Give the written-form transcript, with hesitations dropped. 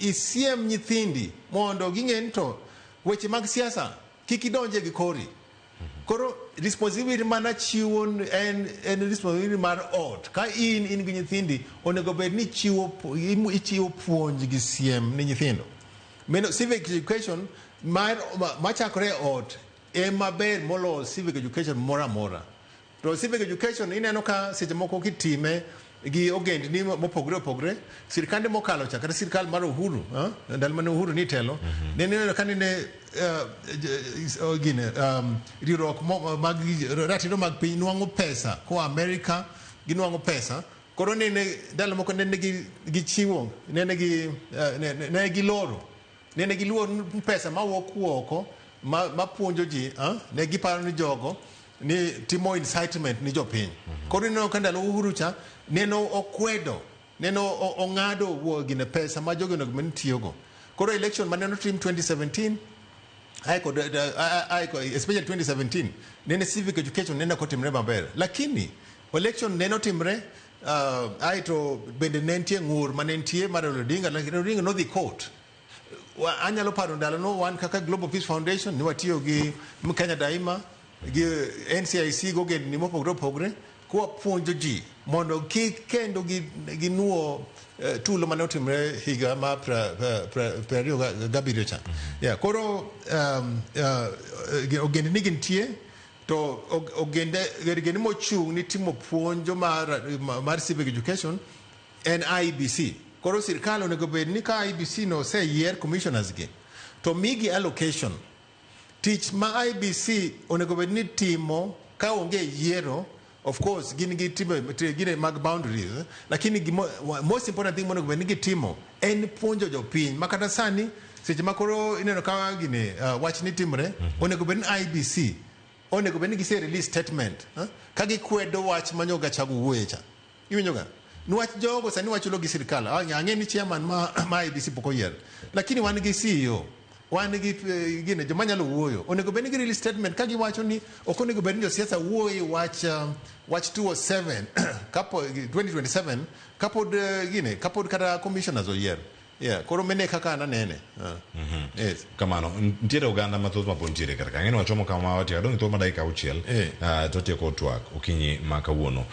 Isiem nyithindi mondo ging'e ni to weche mag siasa kik idonje gi kori. Koro responsibility mana chiwo en responsibility mar ot. Ka in gi nyithindi, onego bed ni ichiwo puonj gi siem ni nyithindo. Meno civic education mar machakore e ot ema ber moloyo civic education moro amora. To civic education ineno ka seche moko kitime gi ogendni mopogore opogore, sirkande mokalo cha, kata sirkal mar Uhuru, ndalo mane Uhuru ni telo, ne ineno ka nene gine riwruok mag ratiro mag piny nwang'o pesa koa Amerika, ginwang'o pesa. Koro nene ndalo moko nene gichiwo, nene gi ne giloro, nene giluoro pesa mawuok oko mapuonjo ji, ne giparo ni jogo ni timo incitement ni jopiny. Koro ineno ka ndalo Uhuru cha neno okwedo, neno ong'ado gine pesa ma jogi onego bed ni tiyogo. Koro election mane otim 2017 ae kod ae especially 2017, nene civic education nene ok otimre maber, lakini election nene otimre aeto bende ne nitie ng'ur mane nitie mar Raila Odinga, lakini Raila Odinga nodhi court. Anyalo paro ndalono wan kaka Global Peace Foundation ne watiyo gi Kenya Daima gi NCIC gi ogendni mopogore opogore kwapuonjo ji mondo kik kendo ginuo tulo mane otimre higa ma 27 cha. Yeah, koro ogendni gintie to ogendni mochung' ni timo puonjo mar civic education en IEBC. Koro sirkal onego bed ni ka IEBC no oseyier commissioners gi to migi allocation. Tich ma IEBC onego bed ni timo ka onge yiero, of course gin gi timo gine mag boundaries, lakini most important thing monego bed ni gitimo en puonjo jopiny ma kata sani seche ma koro ineno ka gine wach ni timre, onego bed ni IEBC onego bed ni gise release statement ka gikwedo wach ma Gachagua wuoye cha. Iwinjo ga? Niwach jogo sani wachulo gi sirkal. Ang'e ni chairman ma IEBC pok oyier. Lakini wan gi CEO, wan gi gine joma nyalo wuoyo. Onego bed ni gi release statement ka giwacho ni ok onego bed ni josiasa wuoyo e wach 207 kapo 2027 kapod gine kapod kata commissioners oyier. Yeah, koro mene kaka an anene. Yes. Kamano, nitiere oganda mathoth mapod nitiere kar ka. Ang'e ni wachomo kama watieko. Adong' thuolo mar dakika 6 to watieko twak okinyi ma kawuono.